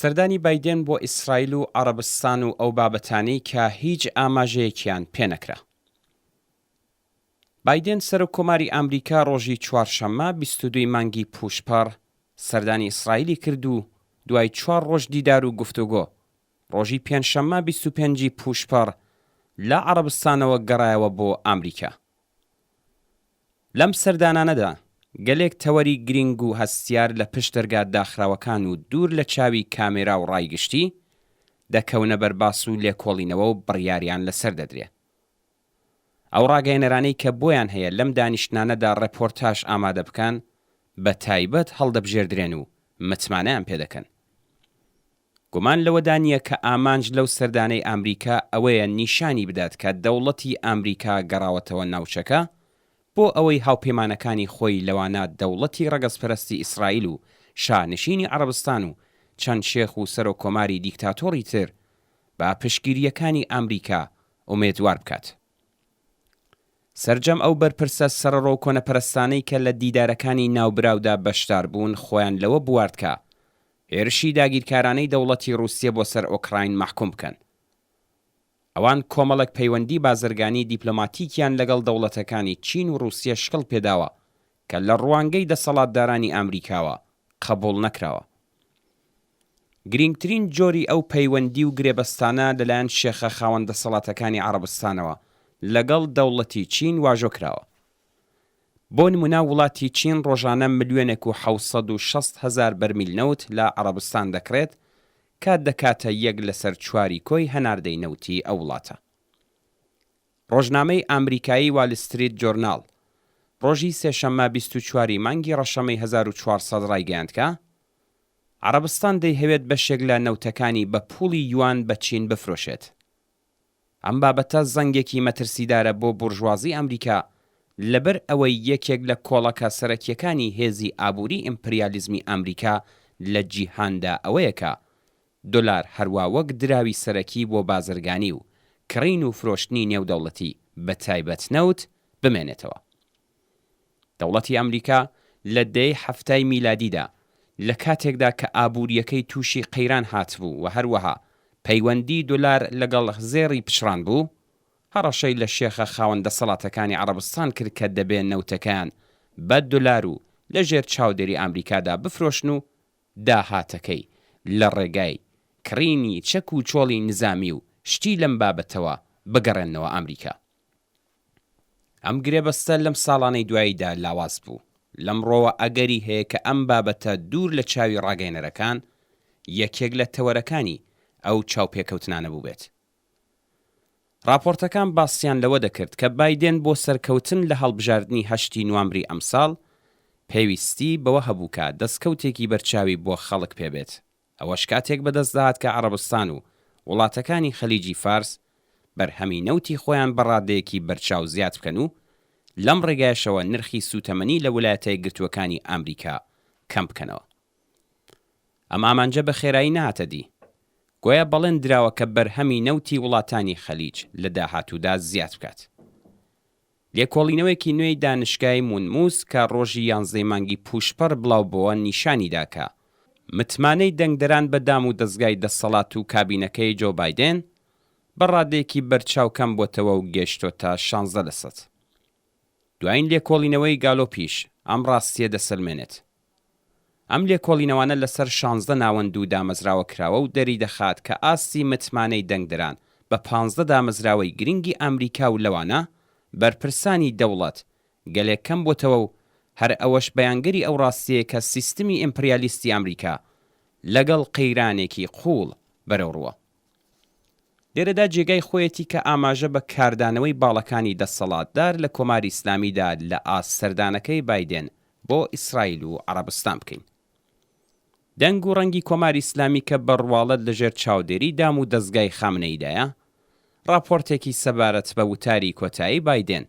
سەردانی بایدێن بۆ ئیسرائیل و عەڕەبستان و ئەو بابەتانەی کە هیچ ئاماژەیەکیان پێ نەکرا. بایدێن سەرۆک کۆماری ئامریکا ڕۆژی چوارشەممە 22 ی مانگی پووشپەڕ سەردانی ئیسرائیلی کرد و دوای چوار ڕۆژ دیدار و گفتوگۆ ڕۆژی پێنجشەممە 25 ی پووشپەڕ لە عەڕەبستانەوە گەڕایەوە بۆ ئامریکا. لەم سەردانانەدا گەلێک تەوەری گرینگ و هەستیار لە پشت دەرگا داخراوەکان و دوور لە چاوی کامێرا و ڕای گشتی، دەکەونە بەر باس و لێکۆڵینەوە و بڕیاریان لەسەر دەدرێ. ئەو ڕاگەیەنەرانەی کە بۆیان هەیە لەم دانیشتنانەدا ڕێپۆرتاژ ئامادە بکەن، بە تایبەت هەڵدەبژێردرێن و متمانەیان پێ دەکەن. گومان لەوەدا نییە کە ئامانج لەو سەردانەی ئامریکا ئەوەیە نیشانی بدات کە دەوڵەتی ئامریکا گەڕاوەتەوە ناوچەکە بۆ ئەوەی هاوپەیمانەکانی خۆی لەوانە دەوڵەتی ڕەگەزپەرەستی ئیسرائیل و شانشینی عەڕەبستان و چەند شێخ و سەرۆک کۆماری دیکتاتۆڕی تر بە پشتگیرییەکانی ئامریکا ئومێدوار بکات. سەرجەم ئەو بەرپرسە سەرەڕۆ و کۆنەپەرستانەی کە لە دیدارەکانی ناوبراودا بەشدار بوون خۆیان لەوە بوارد کە هێرشی داگیرکارانەی دەوڵەتی ڕووسیە بۆ سەر ئۆکراین مەحکووم بکەن. ئەوان کۆمەڵێک پەیوەندی بازرگانی دیپلۆماتیکیان لەگەڵ دەوڵەتەکانی چین و ڕووسیە شکڵ پێداوە کە لە ڕوانگەی دەسەڵاتدارانی ئامریکاوە قەبووڵ نەکراوە. گرینگترین جۆری ئەو پەیوەندی و گرێبەستانە لەلایەن شێخە خاوەن دەسەڵاتەکانی عەڕەبستانەوە لەگەڵ دەوڵەتی چین واژۆ کراوە. بۆ نموونە وڵاتی چین ڕۆژانە ملیۆنێک و 760,000 بەرمیل نەوت لە عەڕەبستان دەکڕێت کە دەکاتە یەک لەسەر چواری کۆی هەناردەی نەوتی ئەو وڵاتە. ڕۆژنامەی ئامریکایی والستریت جۆرناڵ ڕۆژی سێشەممە 24 ی مانگی ڕەشەمەی 1400 ڕایگەیاند کە، عەڕەبستان دەیهەوێت بەشێک لە نەوتەکانی بە پووڵی یوان بە چین بفرۆشێت. ئەم بابەتە زەنگێکی مەترسیدارە بۆ بورژوازی ئەمریکا لەبەر ئەوەی یەکێک لە کۆڵەکە سەرەکیەکانی هێزی ئابووری ئیمپریالیزمی ئامریکا لە جیهاندا ئەوەیە کە دۆلار هەروا وەک دراوی سەرەکی بۆ بازرگانی و کڕین و فرۆشتنی نێودەوڵەتی بە تایبەت نەوت بمێنێتەوە. دەوڵەتی ئەمریکا لە دەیەی حەفتای میلادیدا لە کاتێکدا کە ئابوورییەکەی تووشی قەیران هاتبوو و هەروەها پەیوەندی دۆلار لەگەڵ زێڕی پچڕانبوو، هەڕەشەی لە شێخە خاوەن دەسەڵاتەکانی عەڕەبستان کرد کە دەبێ نەوتەکەیان بە دۆلار و لە ژێر چاودێری ئامریکادا بفرۆشن و داهاتەکەی لە ڕێگای کڕینی چەک و چۆڵی نزامی و شتی لەم بابەتەوە بگەڕێننەوە ئامریکا. ئەم گرێبەستە لەم ساڵانەی دواییدا لاواز بوو، لەمڕۆوە ئەگەری هەیە کە ئەم بابەتە دوور لە چاوی ڕاگەیەنەرەکان یەکێک لە تەوەرەکانی ئەو چاوپێکەوتنانە بووبێت. ڕاپۆرتەکان باسیان لەوە دەکرد کە بایدێن بۆ سەرکەوتن لە هەڵبژاردنی هەشتی نوامبری ئەمساڵ پێویستی بەوە هەبوو کە دەستکەوتێکی بەرچاوی بۆ خەڵک پێبێت، ئەوەش کاتێک بەدەست دەهات کە عەڕەبستان و وڵاتەکانی خەلیجی فارس بەرهەمی نەوتی خۆیان بە ڕادەیەکی بەرچاو زیاد بکەن و لەم ڕێگایەشەوە نرخی سووتەمەنی لە ولایەتەیەکگرتووەکانی ئامریکا کەم بکەنەوە. ئەم ئامانجە بە خێرایی نەهاتە دی. گۆیا بەڵێن دراوە کە بەرهەمی نەوتی وڵاتانی خەلیج لە داهاتوودا زیاد بکات. لێکۆڵینەوەیەکی نوێی دانشگای مونموس کە ڕۆژی یانزەی مانگی پووشپەڕ بڵاو بۆوە نیشانی دا کە متمانەی دەنگدەران بە دام و دەزگای دەسەڵات و کابینەکەی جۆ بایدێن بە ڕادەیەکی بەرچاو کەم بۆتەوە و گەیشتۆتە 16 لەسەد. دوایین لێکۆڵینەوەی گالۆپیش ئەم ڕاستییە دەسەلمێنێت. ئەم لێکۆڵینەوانە لەسەر شانزدە ناوەند و دامەزراوە کراوە و دەریدەخات کە ئاستی متمانەی دەنگدەران بە پانزدە دامەزراوەی گرنگی ئامریکا و لەوانە بەرپرسانی دەوڵەت گەلێک کەم بۆتەوە و هەر ئەوەش بەیانگەری ئەو ڕاستیەیە کە سیستمی ئیمپریالیستی ئامریکا لەگەڵ قەیرانێکی قووڵ بەرەوڕووە. لێرەدا جێگای خۆیەتی کە ئاماژە بە کاردانەوەی باڵەکانی دەسەڵاتدار لە کۆماری ئیسلامیدا لە ئاست سەردانەکەی بایدێن بۆ ئیسرائیل و عەڕەبستان بکەین. دەنگ و ڕەنگی کۆماری ئیسلامی کە بە ڕواڵەت لە ژێر چاودێری دام و دەزگای خامنەییدایە، ڕاپۆرتێکی سەبارەت بە وتاری کۆتایی بایدێن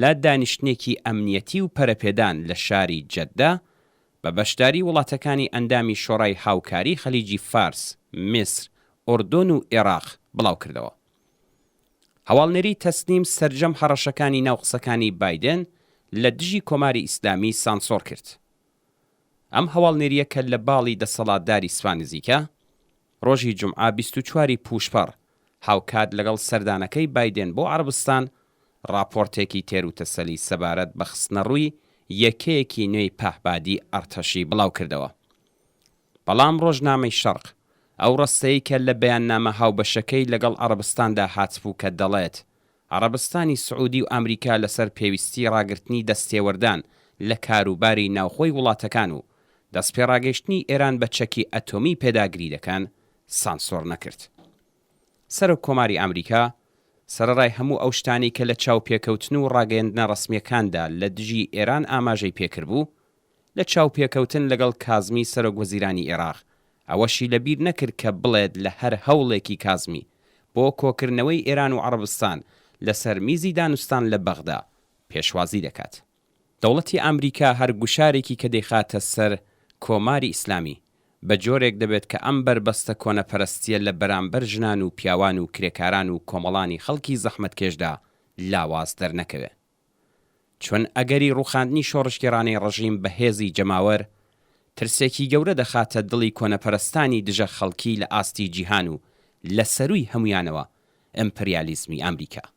لە دانیشتنێکی ئەمنیەتی و پەرەپێدان لە شاری جەددە بە بەشداری وڵاتەکانی ئەندامی شۆڕای هاوکاری خەلیجی فارس، میسر، ئوردۆن و ئێراق بڵاوکردەوە. هەواڵنێری تەسنیم سەرجەم هەڕەشەکانی ناو قسەکانی بایدێن لە دژی کۆماری ئیسلامی سانسۆڕ کرد. ئەم هەواڵنێرییە کە لە باڵی دەسەڵاتداری سپا نزیکە، ڕۆژی جومعە 24 ی پووشپەڕ، هاوکات لەگەڵ سەردانەکەی بایدێن بۆ عەڕەبستان، ڕاپۆڕتێکی تێروتەسەلی سەبارەت بە خستنەڕووی یەکەیەکی نوێی پەهبادی ئەڕتەشی بڵاو کردەوە. بەڵام ڕۆژنامەی شەرق، ئەو ڕەستەی کە لە بەیاننامە هاوبەشەکەی لەگەڵ عەڕەبستاندا هاتبوو کە دەڵێت عەڕەبستانی سعودی و ئامریکا لەسەر پێویستی ڕاگرتنی دەستێوەردان لە کاروباری ناوخۆی وڵاتەکان و دەستپێڕاگەیشتنی ئێران بە چەکی ئەتۆمی پێداگری دەکەن، سانسۆر نەکرد. سەرۆک کۆماری ئامریکا، سەرەڕای هەموو ئەو شتانەی کە لە چاوپێکەوتن و ڕاگەیەندنە ڕەسمییەکاندا لە دژی ئێران ئاماژەی پێکردبوو، لە چاوپێکەوتن لەگەڵ کازمی سەرۆک وەزیرانی ئێراق، ئەوەشی لە بیر نەکرد کە بڵێت لە هەر هەوڵێکی کازمی بۆ کۆکردنەوەی ئێران و عەڕەبستان لە سەر میزی دانوستان لە بەغدا پێشوازی دەکات. دەوڵەتی ئامریکا هەر گوشارێکی کە دەیخاتە سەر کۆماری ئیسلامی، بە جۆرێک دەبێت کە ئەم بەربەستە کۆنەپەرەستییە لە بەرامبەر ژنان و پیاوان و کرێکاران و کۆمەڵانی خەڵکی زەحمەتکێشدا لاواز دەرنەکەوێ. چون ئەگەری ڕووخاندنی شۆڕشگێڕانەی ڕژیم بە هێزی جەماوەر، ترسێکی گەورە دەخاتە دڵی کۆنەپەرستانی دژە خەڵکی لە ئاستی جیهان و لە سەرووی هەموویانەوە ئیمپریالیزمی ئامریکا.